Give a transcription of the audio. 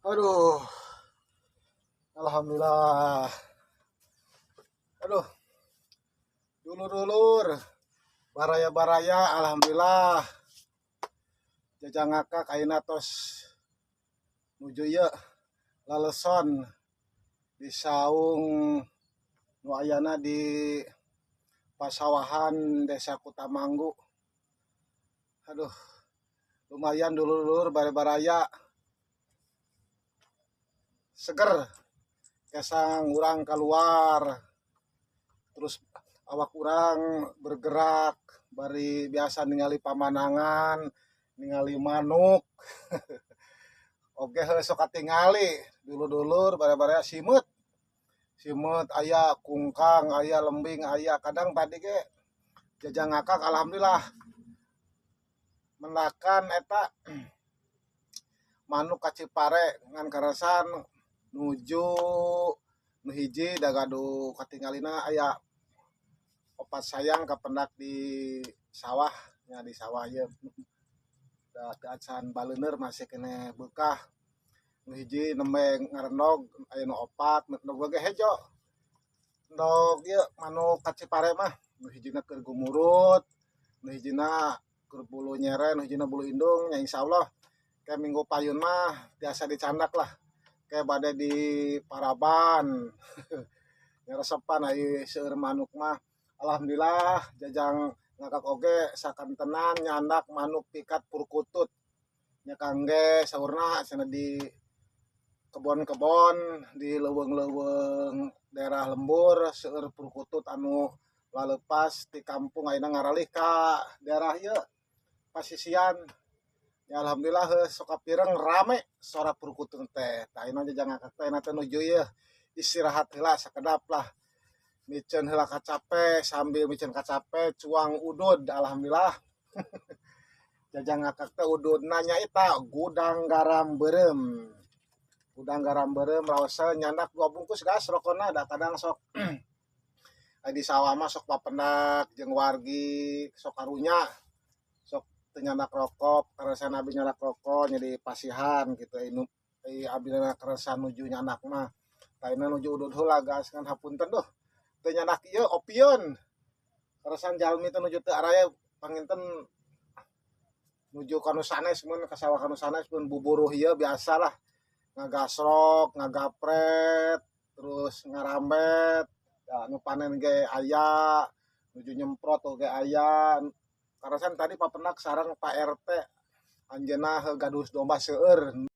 Aduh, alhamdulillah. Aduh, dulur-dulur, baraya-baraya, alhamdulillah. Jajang ngakak ayeuna tos nuju ieu laleson di saung nu ayana di pasawahan Desa Kutamanggu. Aduh, lumayan, dulur-dulur, baraya-baraya, seger kesang urang keluar, terus awak urang bergerak, bari biasa ningali pamandangan, ningali manuk oke heuh sok katingali, dulur-dulur, baraya-baraya. Simeut, simeut aya, kungkang aya, lembing aya. Kadang tadi ge jajang ngakak alhamdulillah mendakan eta manuk kacipare, ngan karasan nuju nu hiji da gaduh katingalina aya opat sayang kapendak di sawah nya, di sawah ieu da teu acan baleuneur, masih keneh beukah. Nu hiji nembe ngarendog, aya nu opat endog ge hejo. Endog ieu manuk kacipare mah nu hijina keur gumurut, nu hijina keur bulu nyere, nu hijina bulu indung nya. Insyaallah kayak minggu payun mah biasa dicandak lah, kayak bade di paraban nya, resepan ai seueur manuk mah. Alhamdulillah, jajang ngakak oge sakantenan nyandak manuk pikat purkutut nya, kangge saurna cenah di kebon-kebon, di leuweung-leuweung daerah lembur seueur purkutut anu lalepas di kampung, ayeuna ngaralih ka daerah ieu pasisian ya. Alhamdulillah heuh sok kapireng rame sora purkutut teh. Tah, ayeuna jajang ngakak teh teh nuju ieu istirahat heula sakedap lah, miceun heula kacape, sambil miceun kacape cuang udud. Alhamdulillah, jajang ngakak teh ududna nyaeta Gudang Garam beureum, Gudang Garam beureum raosel, nyandak dua bungkus gas rokona. Da kadang sok di sawah mah sok papendak jeung wargi, sok karunya sok teu nyandak rokok, karena abi nyandak rokok jadi pasihan gitu. Inu abi karasa nuju nyandak mah lainna nuju udud heula gas, ngan hapunten duh teu nyandak ieu opieun, karasan jalmi teh nuju teu araya. Panginten nuju kanu sanes, mun ka sawah kanu sanes pun buburuh ieu biasalah, ngagasrok, ngagapret, terus ngarambet ya. Nu panen ge aya, nuju nyemprot oge aya. Karasan tadi papendak sareng Pak RT, anjeunna heuh gaduh domba seueur.